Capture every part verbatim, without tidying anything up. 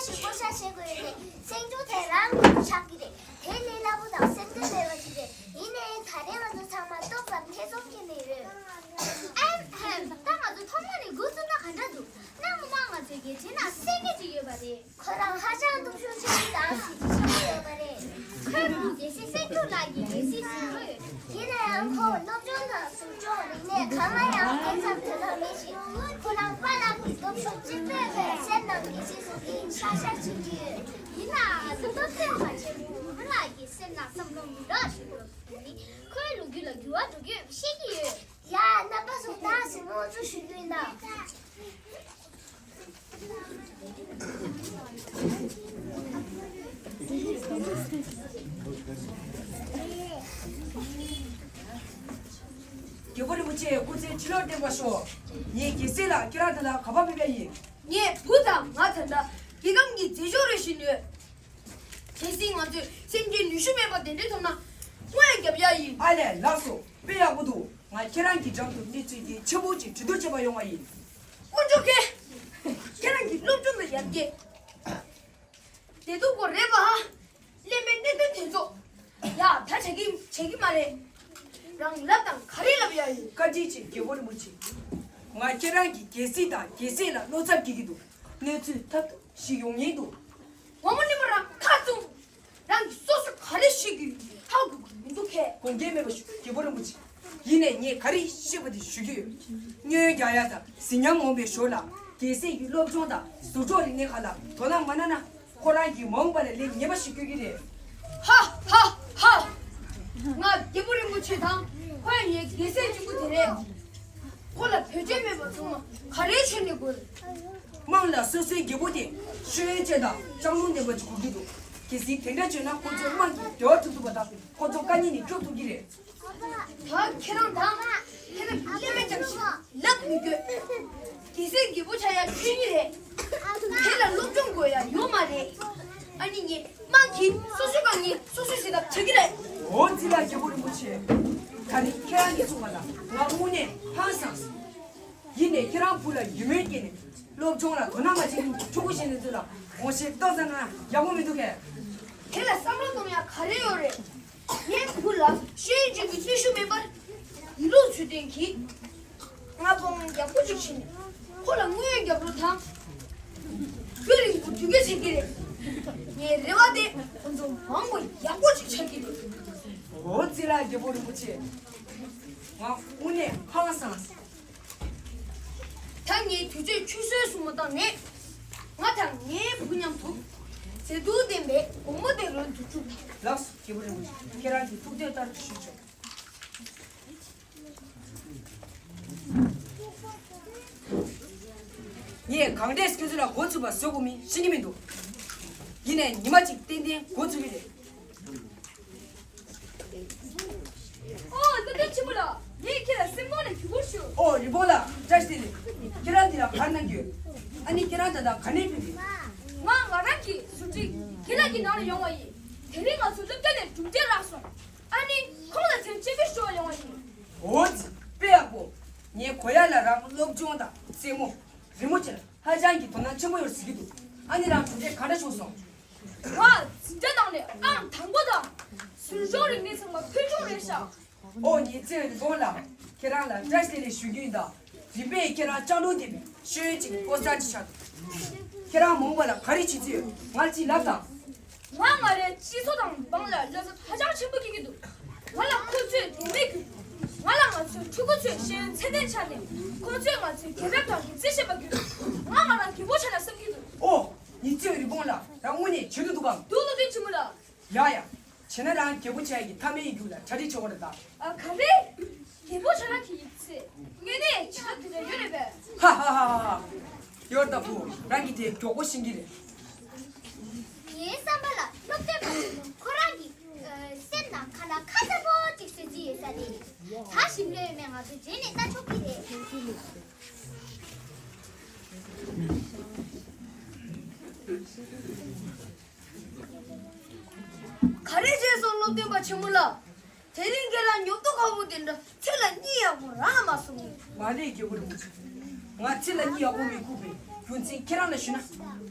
ཞིག་བསྐོ་བཞག་བྱེད་དགོས་ཡོད་དེ། གསེར་འགྱུར་དེ་རང་གི་ཆགས་ཀྱི་རེད། དེ་ལས་སླ་པོ་དང་སེམས་ཁྲལ་མེད་པ་ཞིག་རེད། ཡིན་ནའི་ད་རེས་ང་ཚོ་ཚང་མ་ཏོག་ཙམ་ཐེ་ཚོམ་སྐྱེས་ནས་ཡོད། ཨེམ་ཧེམ། ད་ང་ཚོ་ཐོག་མ་ནས་འགོ་བཙུགས་ན་ག་འདྲ་འདུག་གནའ་སྔ་མོ་ང་ཚོའི་རྒྱལ་ཁྲིམས་ནང་གསལ་ཁ་ཅིག་ཡོད་པ་རེད། ཁོ་རང་ཧ་ཅང་སྟོབས་ཤུགས་ཆེན་པོ་དང་གཟི་བརྗིད་ཆེན་པོ་ཡོད་པ་རེད། ཁོའི་བུ་རྒྱལ་སྲས་གསེར་འགྱུར་ལགས་ཀྱི་སྡེ་སྲིད་ཟིན་ཐོ་ཡོད། ཡིན་ན་ཡང་ཁོ་སློབ་སྦྱོང་དང་ཟུར་སྦྱོང་རིག་གནས་གང་ལ་ཡང་དེ་ཙམ་དོ་སྣང་མེད་ཅིང་། ཁོ་རང་པཱ་ལགས་ཀྱི་སྟོབས་ཤུགས་གཅིག་པུས་ཁོའི་སེམས་ནང་སྡེ་སྲིད་ཟུར་གྱི་ཤག་ཤག་བྱེད་ཀྱི་ཡོད། ཡིན་ནའང་སློབ་སྟོན་པ་ཆེན་པོ་ཁོ་ལགས་ཀྱི་སེམས་ནང་བསམ་བློ་མི་འདྲ་ཞིག་འཁོར་ནི་ཁོའི་ལོ་རྒྱུས་ལ་འགྱུར་བ་འགྲོ་གི་ཡོད་པ་ཤེས་ཀྱི་ཡོད། ཡ། རྣམ་པ་ཚོ་ད་གཟིགས་མོ་ཚོ་ཞུ་རྒྱུ་ཡིན་ད། རྒྱལ་པོ་རིན་པོ་ཆེ་སྐུ་ཚེ་ཁྲི་ལོར་བརྟན་པར་ཤོག་ངའི་རྒྱལ་སྲས་ལགས་ཁྱེད་རང་དེ་ལ་ག་པར་ཕེབས་པ་ཡིན། ངའི་བུ་དང་ང་ད་ལྟ་རྒྱལ་ཁམས་ཀྱི་མཛེས་ལྗོངས་རེ་བཞིན་ཡོད། གལ་སྲིད་ང་ཚོས་སེམས་ཅན་ནུས་ཤུགས་མེད་པ་དེ་འདྲ་ཐོབ་ན་དངོས་ཡང་རྒྱབ་ཡག་ཡིན། ཨ་ལས་ལགས་སོ། དཔེ་ཡག་པོ་འདུག་ང་ཁྱེད་རང་གི་འགྲམ་དུ་གནས་ཚུལ་དེ་ཆེན་པོ་ཅིག་གྲོས་བསྡུར་བྱེད་པར་ཡོང་བ་ཡིན། དཀོན་མཆོག་མཁྱེན། ཁྱེད་རང་གི་སློབ་སྦྱོང་དང་ཡར་རྒྱས། བདེ་སྡུག་པོ་རེད་པ། ཧ། གླེན་པའི་གནད་དོན་དེ་ཚོ། ཡ། ད་བྱེད་ཀྱི་བྱེད་ཀྱི་མ་རེད། རང་ལབ་དང་ག་རེ་ལབ་ཡག་ཡོད། བཀའ་དྲིན་ཆེ་རྒྱལ་པོ་རིན་པོ་ཆེ། ང་ཁྱེད་རང་གི་རྒྱལ་སྲིད་དང་རྒྱལ་སྲས་ལ་བློ་འཚབ་སྐྱེ་གི་འདུག་གནས་ཚུལ་ཐབས་སྡུག་ཞིག་ཡོང་ཉེན་འདུག་ངོ་མ་གླེན་པ་རང་ཁ་བཙུམ། རང་གིས་སོ་སོ་ག་རེ་ཤེས་ཀྱི་ཡོད་ཧ་གོ་གི་མི་འདུག་གས། དགོངས་འགལ་མེད་པ་ཞུ་རྒྱལ་པོ་རིན་པོ་ཆེ། ཡིན་ནས་ངས་ག་རེ་ཤེས་པ་དེ་ཞུ་རྒྱུ་ཡོད། སྨྱོན་རྒྱག་ཡ་དང་གཟི་ཉམས་ངོམ་པའི་ཞོར་ལ་རྒྱལ་སྲས་ཀྱི་སློབ་སྦྱོང་དང་ཟུར་འཇོག་རིག་གནས་ཁག་ལ་དོ་སྣང་མ་གནང་ན་ཁོ་རང་གི་མ་འོངས་པ་ལ་ལས་ངན་པ་ཞིག་བསྐྱོད་ཀྱི་རེད། ཧ་ཧ་ཧ། ང་རྒྱལ་པོ་རིན་པོ་ཆེ་དང་ཁོ་ཡང་ངའི་རྒྱལ་སྲས་གཅིག་པུ་དེ་རེད། ཁོ་ལ་བེད་སྤྱོད་མེད་པ་ཚང་མ་ག་རེའི་ཆེད་ནས་དགོས། དམངས་ལ་སོ་སོའི་རྒྱལ་པོ་དེ་ཤེས་ཡོན་ཅན་དང་སྤྱང་གྲུང་ལྡན་པ་ཅིག་དགོས་ཀྱི་འདུག་གལ་སྲིད་དེ་འདྲ་བྱུང་ན་ཁོ་ཚོ་དམངས་ཀྱི་བདེ་བ་སྒྲུབ་ཐུབ་པ་དང་ཁོ་ཚོ་དཀའ་ངལ་ནས་སྐྱོབ་ཐུབ་ཀྱི་རེད། ད་ཁྱེད་རང་དང་ཁྱེད་རང་གི་ཀླད་མེད་ཀྱང་ཞིག་ལབ་མི་དགོས། གལ་སྲིད་རྒྱལ་པོ་ཆགས་ཡ་ཁྱོད་ཉིད་རེད། དེ་ལ་སློབ་སྦྱོང་དགོས་ཡ་ཡོད་མ་རེད། ཨ་ནི་ངས་དམངས་ཀྱིས་སོ་སོའི་དཀའ་ངལ་སོ་སོས་སེལ་ཐབས་བྱེད་ཀྱི་རེད། འོ་ཙི་ལ་རྒྱལ་པོ་རིན་པོ་ཆེ། ད་རིང་ཁྱེད་རང་གིས་གསུངས་པ་ལ་ང་དངོས་གནས་ཧང་སངས། ཡིན་ནས་ཁྱེད་རང་བུ་ལ་ཡིད་སྨོན་སྐྱེས་ནས་སློབ་སྦྱོང་ལ་དོ་སྣང་མ་བྱེད་མཁན་གྱི་ཕྲུ་གུ་གཞན་དེ་ཚོ་ལ་ངོ་ཤེས་ཏོག་ཙམ་གནང་ན་ཡག་པོ་མི་འདུག་གས། དེ་ལ་བསམ་བློ་གཏོང་ཡ་ག་རེ་ཡོད་རེད། ངའི་བུ་ལ་ཤེས་ཡོན་ཅན་གྱི་ནུས་ཤུགས་མེད་པར་ཡིན་ལུགས་ཚུལ་ལྡན་གྱིས་མངགས་གཏོང་ཡག་པོ་ཅིག་བྱས་ནས་ཁོ་ལ་དངུལ་ཡོན་རྒྱབ་རོགས་དང་། རྒྱུན་རིང་པོ་དུས་འགོར་བྱེད་ཀྱི་རེད། ངའི་རེ་བ་དེ་ཁོ་ཚོ་མང་པོ་ཡག་པོ་ཅིག་ཆགས་ཀྱི་རེད། འོ་ཙི་ལ་རྒྱལ་པོ་རིན་པོ་ཆེ། ང་དངོས་གནས་ཧང་སངས། ད་ངས་དུས་ཚོད་ཆུད་ཟོས་སུ་མ་བཏང་ནས། ང་དང་ངའི་བུ་མཉམ་དུ་མཛེས་སྡུག་ལྡན་པའི་དགོང་མོ་དེ་རོལ་དུ་བཅུག་ལགས་སོ་རྒྱལ་པོ་རིན་པོ་ཆེ། ཁྱེད་རང་གི་ཐུགས་འདོད་ལྟར་ཞུས་ཆོག་ངས་གང་འདྲས་ཁྱོད་ཚོ་ལ་འགོ་ཚུགས་པ་བཟོ་དགོས་མིན་ཤེས་ཀྱི་མི་འདུག་ཡིན་ནའི་ཉི་མ་གཅིག་ཏན་ཏན་འགོ་ཚུགས་ཀྱི་རེད། ཨོ། སློབ་དཔོན་ཆེན་པོ་ལགས། ངས་ཁྱེད་ལ་སེམས་ཁོང་ནས་གུས་བཀུར་ཞུ། ཨོ། རི་བོང་ལགས། བཀྲ་ཤིས་བདེ་ལེགས། ཁྱེད་རང་འདི་ལ་ག་རེ་གནང་གི་ཡོད། ཨ་ནི་ཁྱེད་རང་ད་ལྟ་ག་ནས་ཕེབས་ཀྱི། ང་ང་རང་གི་ཟུར་ཁྲིད་དགེ་ལགས་ཀྱི་ནང་ལ་ཡོང་བ་ཡིན། དེ་རིང་ང་ཚོ་སློབ་གྲྭ་ནས་གྲུབ་འབྲས་རག་སོང་། ཨ་ནི་ཁོང་ལ་དེར་སྤྱན་འབུལ་ཞུ་བར་ཡོང་བ་ཡིན། འོ་ཙི། དཔེ་ཡག་པོ། ངས་གོ་ཡ་ལ་རང་སློབ་སྦྱོང་དང་རྩེད་མོ། རི་མོ་བཅས་ལ་ཧ་ཅང་གི་དོ་སྣང་ཆེན་པོ་ཡོད་ཟེར་གྱི་འདུག་ཨ་ནི་རང་གྲུབ་འབྲས་ག་འདྲ་བྱུང་སོང་། ང་འཛིན་གྲྭ་ནང་ནས་ཨང་དང་པོ་དང་། ཟུར་སྦྱོང་རིག་གནས་ཚང་མ་ཕུལ་བྱུང་རེད་ཤག་ཨོ། ཉི་ཚེ་རི་བོང་ལགས། ཁྱེད་རང་ལ་བཀྲ་ཤིས་བདེ་ལེགས་ཞུ་རྒྱུ་ཡིན་ད། རིམ་པས་ཁྱེད་རང་སྤྱང་གྲུང་ལྡན་པའི་ཤེས་ཡོན་ཅན་གྱི་ཕོ་གསར་ཅིག་ཆགས་འདུག་ཁྱེད་རང་མ་འོངས་པ་ལ་ག་རེ་བྱེད་རྩིས་ཡོད། ང་ལ་ཅིག་ལབ་དང་། ང་ང་རའི་སྤྱི་ཚོགས་དང་འབངས་ལ་བློ་འཚབ་ཧ་ཅང་ཆེན་པོ་སྐྱེ་གི་འདུག་ང་ལ་ཁོ་ཚོས་དད་མོས་ཀྱི། ང་ལ་ང་ཚོའི་ཕྲུ་གུ་ཚོས་ཤེས་ཡོན་ཚད་ལྡན་ཆགས་ནས་ཁོ་ཚོས་ང་ཚོའི་རྒྱལ་རབས་དང་རིག་རྩལ་ཤེས་པ་གི། ང་ང་རང་རྒན་པོ་ཆགས་ན་བསམ་གྱི་འདུག་ཨོ། ཉི་ཚེ་རི་བོང་ལགས། རང་དངོས་གནས་བྱེད་འདོད་འདུག་གམ། འདུག་སློབ་དཔོན་ཆེན་མོ་ལགས། ཡ་ཡ། བྱས་ན་རང་རྒྱལ་པོ་ཆགས་ཀྱི་ཐབས་མེད་ཡིན་རྒྱུ་ལ་གྲ་སྒྲིག་བྱེད་དགོས་རེད་ད། ཨ། ག་རེ། རྒྱལ་པོ་ཆགས་ན་དེ་ཡིན་ཚེ། དངོས་གནས་བྱེད་ཐབས་དེ་འདྲ་ཡོད་རེད་པས། ཧ་ཧ་ཧ་ཧ། ཡོད་ད་བུ། རང་གིས་དེ་མགྱོགས་པོ་ཤེས་ཀྱི་རེད། ངའི་བསམ་པ་ལ་སློབ་སྟོན་པ་ཁོ་རང་གི་ཨ། སེམས་ནང་ཁ་ལག་ཁ་སླ་པོ་ཅིག་བཟོ་རྩིས་ཡོད་ས་རེད། ད་ཞིམ་ལོས་མེད། ང་ཚོ་རྗེས་ནས་ལྟ་ཆོག་གི་རེད། ག་རེ་བྱས་སོང་སློབ་སྟོན་པ་ཆེན་མོ་ལགས། དེ་རིང་ཁྱེད་རང་ཉོབ་ཏོ་ཁ་པོ་དེ་འདྲ་ཚེ་ལ་གཉིད་ཡག་པོ་རང་མ་སོང་། མ་ལས་རྒྱལ་པོ་རིན་པོ་ཆེ། ང་ཚེ་ལ་གཉིད་ཡག་པོ་མི་ཁུག་པའི་རྒྱུ་མཚན་ཁྱེད་རང་ལ་ཞུས་ན།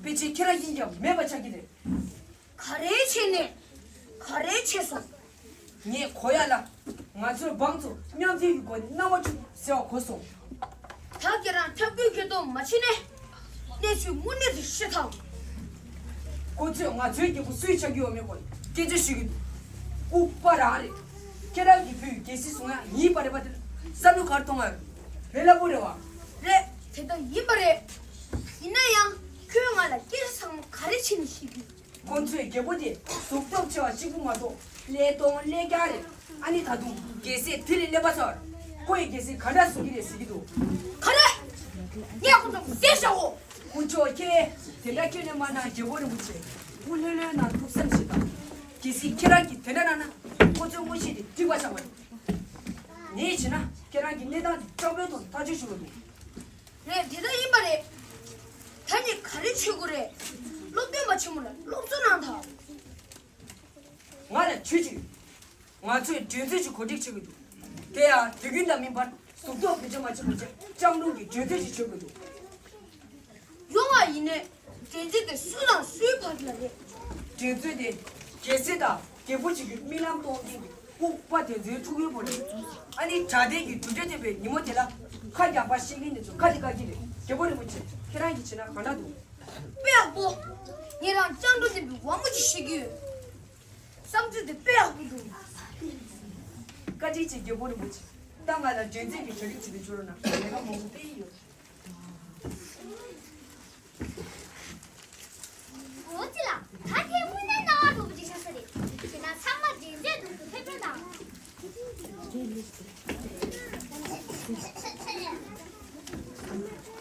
ཕལ་ཆེར་ཁྱེད་རང་ཡིན་ཀྱང་མེད་པ་ཆགས་ཀྱི་རེད། ག་རེ་བྱས་ནས་ག་རེ་བྱས་སོང་། ངས་གོ་ཡ་ལ། ང་ཚོའི་འབངས་ཚོ་མཉམ་འཛོམས་ཀྱི་སྒོ་ནས་སྣང་བ་འཁྲུག་ཟེར་བ་གོ་སོང་། ད་ཁྱེད་རང་ཐབས་བཀོད་ཁྱེར་གཏོང་མ་བྱེད་ནས་གནས་ཚུལ་དངོས་གནས་དེ་ཤེས་དང་། ཁོ་ཚོས་ང་ཚོའི་རྒྱལ་པོ་སུའི་ཆགས་ཀྱི་ཡོད་མེད་སྐོར་སྐད་ཆ་ཞུ་གི་འདུག་ལྐུགས་པ་རང་རེད། ཁྱེད་རང་གི་བུས་རྒྱལ་སྲིད་བཟུང་ཡ་ཡིན་པ་རེད་པ། དེ་ལ་བསམ་བློ་ག་རེ་གཏོང་ཡ་རེད། ལབ་དགོས་རེད་བ། རེད། དེ་ལྟར་ཡིན་པ་རེད། ཡིན་ན་ཡང་ཁྱོད་ང་ལ་སྐད་ཆ་ཚང་མ་ག་རེ་བྱས་ནས་བཤད་ཀྱི་ཡོད། ཁོ་ཚོའི་རྒྱལ་པོ་དེ་གཟུགས་སྟོབས་ཆེ་བ་གཅིག་པུ་མ་གཏོགས་ཀླད་སྟོང་ཀླད་རྐྱང་རེད། ཨ་ནི་ད་དུང་རྒྱལ་སྲས་དེ་ལས་གླེན་པ་ཚར། ཁོ་ཡི་རྒྱལ་སྲིད་ག་འདྲ་བཟོ་གི་རེད་ཟེར་གྱི་འདུག་ག་རེ། ངས་ཁོ་ཚོ་བསད་བཞག་གོ། དཀོན་མཆོག་ཁྱེད། དེ་འདྲ་ཁྱོད་ནས་མ་གནང་། རྒྱལ་པོ་རིན་པོ་ཆེ། སྐུ་ལྷོད་ལྷོད་གནང་། ཐུགས་བསམ་བཞེས་དང་། གལ་སྲིད་ཁྱེད་རང་གིས་དེ་འདྲ་གནང་ན་ཁོ་ཚོའི་མངོན་ཤེས་དེ་འགྲིག་པ་ཆགས་པ་རེད། ངས་བྱས་ན་ཁྱེད་རང་གི་གནས་སྟངས་དེ་དྲང་པོའི་ཐོག་ནས་ཐག་གཅོད་ཞུ་གི་འདུག་རེད། དེ་ལྟར་ཡིན་པ་རེད། ད་ནི་ག་རེ་བྱེད་དགོས་རེད། སློབ་སྟོན་པ་ཆེན་མོ་ལ་སློབ་གསོ་གནང་དང་། ང་ལ་ཆོས་ཅིག་ང་ཚོས་འགྲན་རྩོད་ཅིག་གོ་སྒྲིག་བྱེད་དགོས་འདུག་དེ་ཡང་དུས་རྒྱུན་དང་མིན་པར་གཟུགས་སྟོབས་བེད་སྤྱོད་མ་བྱེད་པ་བྱས་སྤྱང་གྲུང་གི་འགྲན་རྩོད་ཅིག་བྱེད་དགོས་འདུག་ཡོང་བ་ཡིན་ནའི་འགྲན་རྩོད་དེ་སུ་དང་སུའི་བར་ལ་རེད། འགྲན་རྩོད་དེ་རྒྱལ་སྲས་དང་རྒྱལ་པོ་བྱེད་རྒྱུའི་རྨི་ལམ་གཏོང་མཁན་གྱི་ལྐུགས་པ་དེ་ཚོའི་ཕྲུ་གུའི་བར་རེད། ཨ་ནི་དྲང་བདེན་གྱི་གྲུབ་འབྲས་ཐོན་པའི་ཉིན་མོ་དེ་ལ་ཁ་རྒྱག་པ་ཤེས་མཁན་དེ་ཚོ་ཁ་ལ་བཀག་གི་རེད། རྒྱལ་པོ་རིན་པོ་ཆེ། ཁྱེད་རང་གིས་བྱས་ན་གང་འདྲ་འདུག་དཔེ་ཡག་པོ། ངས་རང་སྤྱང་གྲུང་ལྡན་པའི་བ་མོ་ཅིག་ཤེས་ཀྱི་ཡོད། བསམ་ཚུལ་དེ་དཔེ་ཡག་པོ་འདུག་བཀའ་དྲིན་ཆེ་རྒྱལ་པོ་རིན་པོ་ཆེ། ད་ང་ལ་འགྲན་རྩོད་ཀྱི་གྲ་སྒྲིག་བྱེད་དུ་འཇུག་རོགས་གནང་། ལས་ཀ་མང་པོ་སྤེལ་ཡོད། འོ་ཙི་ལགས། ད་ཐེངས་དངོས་གནས་སྣང་བ་སྒྲུབ་པ་ཅིག་ཆགས་ས་རེད། དེས་ན་ཚང་མ་འགྲན་རྩོད་དུ་ཕེབས་རོགས་གནང་།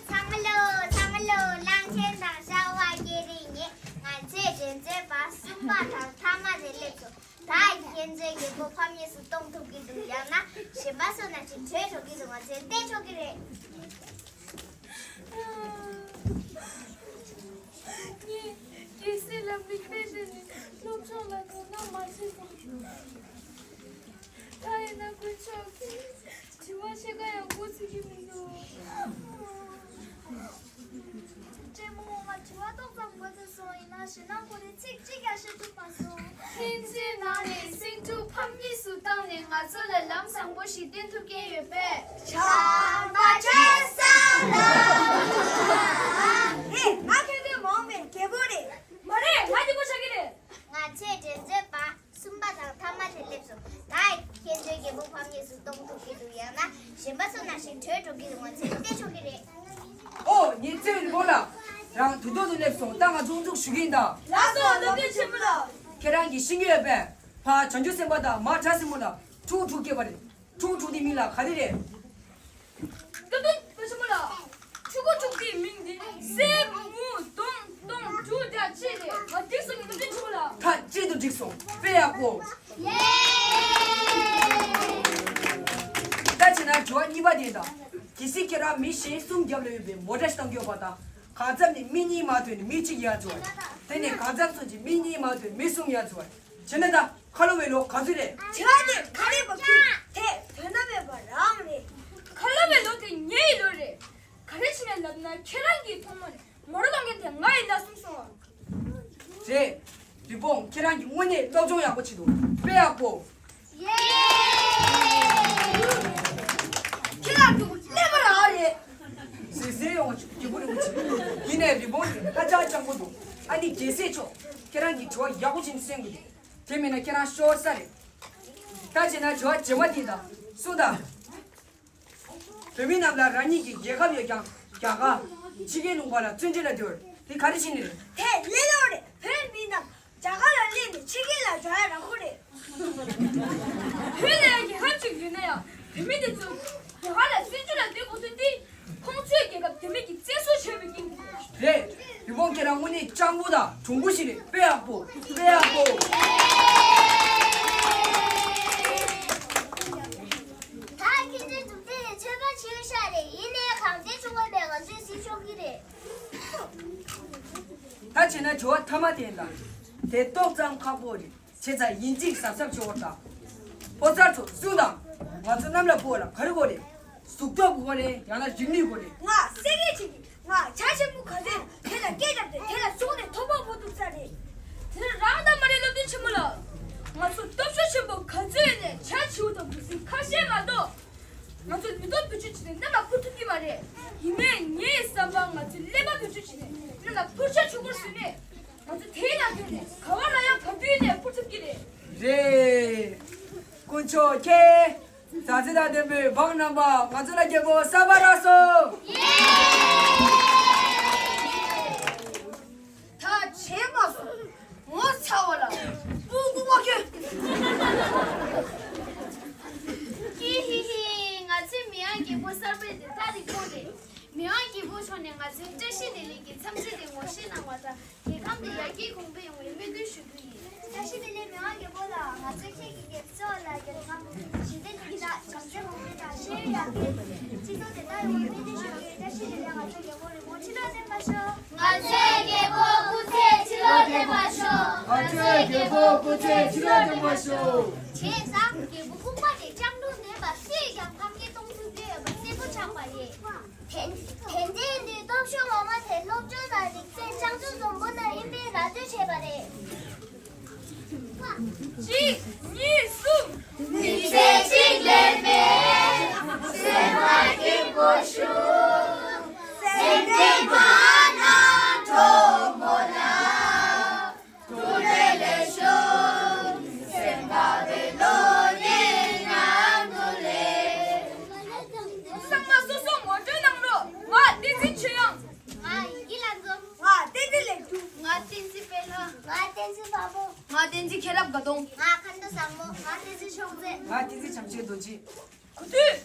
ཚང་མ་ལོ། ཚང་མ་ལོ། གླང་ཆེན་དང་ཤ་བ་སྐྱེ་རིང་ནས་ང་ཚོའི་འགྲན་རྩོད་པ་གསུམ་པ་དང་ཐ་མ་དེ་སླེབས་སོང་། ད་ཁྱེད་ཚོས་རྒྱལ་པོ་ཕམ་ཉེས་སུ་གཏོང་ཐུབ་ཀྱི་འདུག་ཡང་ན་གཞན་པ་སུ་ནང་བཞིན་བྲོས་འགྲོ་གི་འདུག་ང་ཚོས་བལྟས་ཆོག་གི་རེད། ངས་རྒྱལ་སྲིད་ལ་མིག་དཔེ་བྱས་ནས་སློབ་སྦྱོང་ལ་དོ་སྣང་མ་བྱས་སོང་། ད་ཡིན་ན་དཀོན་མཆོག་གིས་དྲི་བ་བཤད་ཀ་ཡང་འགོ་ཚུགས་ཀྱི་མི་འདུག་སྤྲེལ་མོ། ང་དྲི་བ་ཏོག་ཙམ་འགོ་ཚུགས་སོང་། ཡིན་ན་ཞེད་སྣང་ཁོ་རེ་ཚིག་གཅིག་ཀྱང་བཤད་ཐུབ་མ་སོང་། ཕན་ཚུན་ནང་ནས་སེང་ཕྲུག་ཕམ་ཉེས་སུ་བཏང་ནས་ང་ཚོ་ལ་ལམ་བཟང་པོ་ཞིག་སྟོན་ཐུབ་མཁན་ཡོད་པས། བྱམས་པ་ཆེ་ས་ལ། ཨེ། ང་ཁྱོད་ཚོའི་མ་འོངས་པའི་རྒྱལ་པོ་རེད། མ་རེད། ང་རྒྱལ་པོ་ཆགས་ཀྱི་རེད། ང་ཚོའི་འགྲན་རྩོད་པ་གསུམ་པ་དང་ཐ་མ་དེ་སླེབས་སོང་། ད་ཁྱེད་ཚོའི་རྒྱལ་པོ་ཕམ་ཉེས་སུ་གཏོང་ཐུབ་ཀྱི་འདུག་ཡང་ན་གཞན་པ་ཚོ་ནང་བཞིན་བྲོས་འགྲོ་གི་འདུག་ང་ཚོས་བལྟས་ཆོག་གི་རེད། ཨོ། ངའི་བརྩེ་བའི་རི་བོང་ལགས། རང་དུས་ཐོག་ཏུ་སླེབས་སོང་། ད་ང་ཚོ་དབུ་འཛུགས་ཞུ་གི་ཡིན་ད། ལགས་སོ། སློབ་སྟོན་ཆེན་མོ་ལགས། ཁྱེད་རང་གིས་ཤེས་ཀྱི་ཡོད་པས། ཕར་བྱང་ཆུབ་སེམས་དཔའ་དང་མར་བྲག་སྲིན་མོ་ལ་ཕྲུ་གུ་དྲུག་སྐྱེས་པ་རེད། ཕྲུ་གུ་དྲུག་དེའི་མིང་ལ་ག་རེ་རེད། སློབ་སྟོན་པ་ཆེན་མོ་ལགས། ཕྲུ་གུ་དྲུག་དེའི་མིང་དེ་སྲས། མོ། གདོང་། གདོང་། དྲུག་བརྒྱ་གཅིག་རེད། ང་འགྲིག་སོང་། སློབ་སྟོན་ཆེན་མོ་ལགས། ད་གཅིག་ཏུ་འགྲིག་སོང་། དཔེ་ཡག་པོ། ད་བྱས་ན་དྲི་བ་གཉིས་པ་དེ་ཡིན་ད། གལ་སྲིད་ཁྱེད་རང་མི་གཞན་གསུམ་རྒྱབ་ལ་ཡོད་པའི་མོ་ཊ་ཞིག་བཏང་གི་ཡོད་པ་དང་། གང་འཚམ་ནས་མི་གཉིས་མར་ཐོན་ནས་མི་གཅིག་ཡར་འཛུལ་བ། དེ་ནས་གང་འཚམ་སོང་རྗེས་མི་གཉིས་མར་ཐོན་མི་གསུམ་ཡར་འཛུལ་བ། བྱས་ན་ད་ཁ་ལོ་བའི་ལོ་ག་ཚོད་རེད། དྲི་བ་དེ་ག་རེ་བབ་ཀྱི་དེ་དོན་དམ་མེད་པ་རང་རེད། ཁ་ལོ་བའི་ལོ་དེ་ངའི་ལོ་རེད། ག་རེ་བྱས་ནས་ལབ་ན་ཁྱེད་རང་གིས་ཐོག་མར་མོ་ཊ་བཏང་མཁན་དེ་ང་ཡིན་ལབ་གསུངས་སོང་བ། རེད། རི་བོང་། ཁྱེད་རང་གིས་དངོས་གནས་སློབ་སྦྱོང་ཡག་པོ་བྱེད་འདུག་དཔེ་ཡག་པོ། ཡེ། ཁྱེད་རང་ཕྲུ་གུ་ཀླད་པ་རང་རེད། ཟེར་ཟེར་ཡོང་བ་བྱུང་། རྒྱལ་པོ་རིན་པོ་ཆེ། ཡིན་ནའི་རི་བོང་དེ་ཧ་ཅང་སྤྱང་པོ་འདུག་ཨ་ནི་རྒྱལ་སྲས་མཆོག་ཁྱེད་རང་གིས་དྲི་བ་ཡག་པོ་བྱས་ནས་གསན་དགོས་འདུག་དེ་མིན་ན་ཁྱེད་རང་ཤོར་ས་རེད། ད་བྱས་ན་དྲི་བ་རྗེས་མ་དེ་དང་གསུངས་དང་། བོད་མི་རྣམས་ལ་རང་ཉིད་ཀྱི་རྒྱལ་ཁབ་ཡོད་ཀྱང་རྒྱ་གར་ཕྱི་རྒྱལ་ལུང་པ་ལ་བཙན་བྱོལ་ལ་བསྡད་པ་དེ་ག་རེ་བྱས་ནས་རེད། དེ་ལས་སླ་པོ་རེད། བོད་མི་རྣམས་རྒྱ་གར་ལ་སླེབས་ནས་ཕྱི་རྒྱལ་ལ་འགྲོ་ཡ་རག་གི་རེད། བོད་ལ་ཡང་རྒྱལ་ཁབ་ཅིག་ཡོད་ན་ཡང་བོད་མི་དེ་ཚོ་རྒྱ་གར་ལ་བཙན་བྱོལ་ལ་སྡོད་དགོས་ཚུལ་དེ། ཁོང་ཚོའི་རྒྱལ་ཁབ་དེ་མིན་གྱི་བཙན་བཟུང་བྱས་པའི་རྐྱེན་གྱིས་རེད། རི་བོང་ཁྱེད་རང་དངོས་གནས་སྤྱང་པོ་དང་གྲུང་པོ་ཞིག་རེད། དཔེ་ཡག་པོ། དཔེ་ཡག་པོ། ད་ཁྱེད་ཚོའི་གྲུབ་འབྲས་དེ་ཚོད་དཔག་བྱེད་ཤག་རེད། ཡིན་ནའི་གང་ལྟར་བྱུང་བ་མེད། ང་ཚོས་གཟིགས་ཆོག་གི་རེད། ད་བྱས་ན་དྲི་བ་མཐའ་མ་དེ་ཡིན་ད། དེ་ཏོག་ཙམ་ཁག་པོ་རེད། བྱས་ཙང་ཡིན་གཅིག་གཟབ་གཟབ་བྱེད་དགོས་ད། ཕོ་གསར་ཚོ་གསུངས་དང་། ང་ཚོ་གནམ་ལ་སྤོ་ལ་ག་རེ་དགོས་རེད། གཟུགས་སྟོབས། དགོས་རེད། ཡང་ན་རིག་ནུས་དགོས་རེད། ང་སེ་གེ་ཆེ་གི། ང་བྱ་ཆེན་པོ་ག་ཚོད་དེ་ལ་སྐད་བརྒྱབ་སྟེ་དེ་ལ་ཞོགས་ནས་ཐོབ་པ་པོ་འདུག་ས་རེད། དེ་རང་དང་མ་རེད། སློབ་སྟོན་ཆེན་མོ་ལགས། ང་ཚོ་སྟོབས་ཤུགས་ཆེན་པོ་ག་ཚོད་ཡོད་ནས་བྱ་བྱིའུ་དང་འབུ་སྲིན་ཁ་ཤས་མ་གཏོགས། ང་ཚོ་ལུས་སྟོབས་བེད་སྤྱོད་བྱས་ནས་གནམ་ལ་འཕུར་ཐུབ་ཀྱི་མ་རེད། ཡིན་ནའི་ངའི་བསམ་པར་ང་ཚོས་ཀླད་པ་བེད་སྤྱོད་བྱས་ནས་གནམ་ལ་འཕུར་ཤར་ཆོག་པར་བཟོས་ནས། ང་ཚོ་དེའི་ནང་ཐོན་ནས་ག་བ་ལ་ཡང་ག་དུས་ནས་འཕུར་ཐུབ་ཀྱི་རེད། རེད། དཀོན་མཆོག་མཁྱེན། མཛའ་བརྩེ་དང་ལྡན་པའི་འབངས་རྣམ་པ། ང་ཚོ་ལ་རྒྱལ་པོ་གསར་པ་རག་སོང་། ད་བྱས་མ་སོང་། ངོ་ཚ་བ་ལ་སྤུ་གུ་མ་ཁྱོད། ཧི་ཧི་ཧི། ང་ཚོའི་མི་དབང་རྒྱལ་པོ་གསར་པའི་དེ་ད་རིག་པོ་རེད། མི་དབང་རྒྱལ་པོ་མཆོག་ནས་ང་ཚོའི་བཀྲ་ཤིས་བདེ་ལེགས་ཀྱི་འཚམས་གཟིགས་དེ་ངོ་ཤེས་གནང་བ་དང་། རྒྱལ་ཁམས་དེ་ཡར་རྒྱས་གོང་འཕེལ་ཡོང་བའི་སྨོན་འདུན་ཞུ་རྒྱུ་ཡིན། བཀྲ་ཤིས་བདེ་ལེགས། མི་དབང་རྒྱལ་པོ་ལགས། ང་ཚོས་ཁྱེད་ཀྱི་རྒྱལ་སྲིད་འོག་ལ་རྒྱལ་ཁམས་ཞི་བདེ་ལྡན་པ་དང་བྱམས་བརྩེ་གོང་འཕེལ་དང་ཤེས་ཡོན་ཡར་རྒྱས། སྤྱི་ཚོགས་བདེ་ཐང་ཡོང་བའི་སྨོན་འདུན་ཞུ་རྒྱུ་ཡིན། བཀྲ་ཤིས་བདེ་ལེགས། ང་ཚོའི་རྒྱལ་པོ་རིན་པོ་ཆེ་ཕྱི་ལོགས་བསྟན་པར་ཤོག་ང་ཚོའི་རྒྱལ་པོ་སྐུ་ཚེ་ཕྱི་ལོགས་བསྟན་པར་ཤོག་ང་ཚོའི་རྒྱལ་པོ་སྐུ་ཚེ་ཕྱི་ལོགས་བསྟན་པར་ཤོག་བྱས་ཙང་རྒྱལ་པོ་ལྐུགས་པ་དེ་སྤྱང་གྲུང་ལྡན་པ་སུས་ཀྱང་ཕམ་ཉེས་གཏོང་ཐུབ་ཀྱི་ཡོད་པ་གསལ་པོ་ཆགས་པ་རེད། དེ་དེ་འདྲའི་ནུས་སྟོབས་ཤུགས་ངོ་མ་དེ་སློབ་སྦྱོང་དང་རིག་རྩལ་སྦྱང་བརྡར་འཛོམས་པོ་ན་ཡིན་པའི་ར་སྤྲོད་བྱས་པ་རེད། གཅིག་གཉིས། གསུམ། མི་ཚེ་གཅིག་ལེན་པའི་སེམས་པ་སྐྱིད་པོ་ཞུ། སེམས་ཅན་ཕ་ན་གྲོགས་པོ་ལ། ཐུགས་རྗེ་ལེགས་ཤོག་སེམས་དགའ་བའི་བློ་ནི་ཉམས་སུ་ལེན། ཚང་མ་སོ་སོ་ངོ་སྤྲོད་གནང་རོགས། ང་བསྟན་འཛིན་ཆོས་དབྱངས། ང་ཡི་གེ་ལྷ་འཛོམས། ང་བསྟན་འཛིན་ལེགས་གྲུབ། ང་བསྟན་འཛིན་དཔལ་ལྷ། ང་བསྟན་འཛིན་དཔའ་བོ། ང་བསྟན་འཛིན་མཁྱེན་རབ་དགའ་གདོང་། ང་མཁའ་འགྲོ་བཟང་མོ། ང་བསྟན་འཛིན་ཤོང་ཚེ། ང་བསྟན་འཛིན་བྱམས་ཆེན་རྡོ་རྗེ། གོ་ཐོས།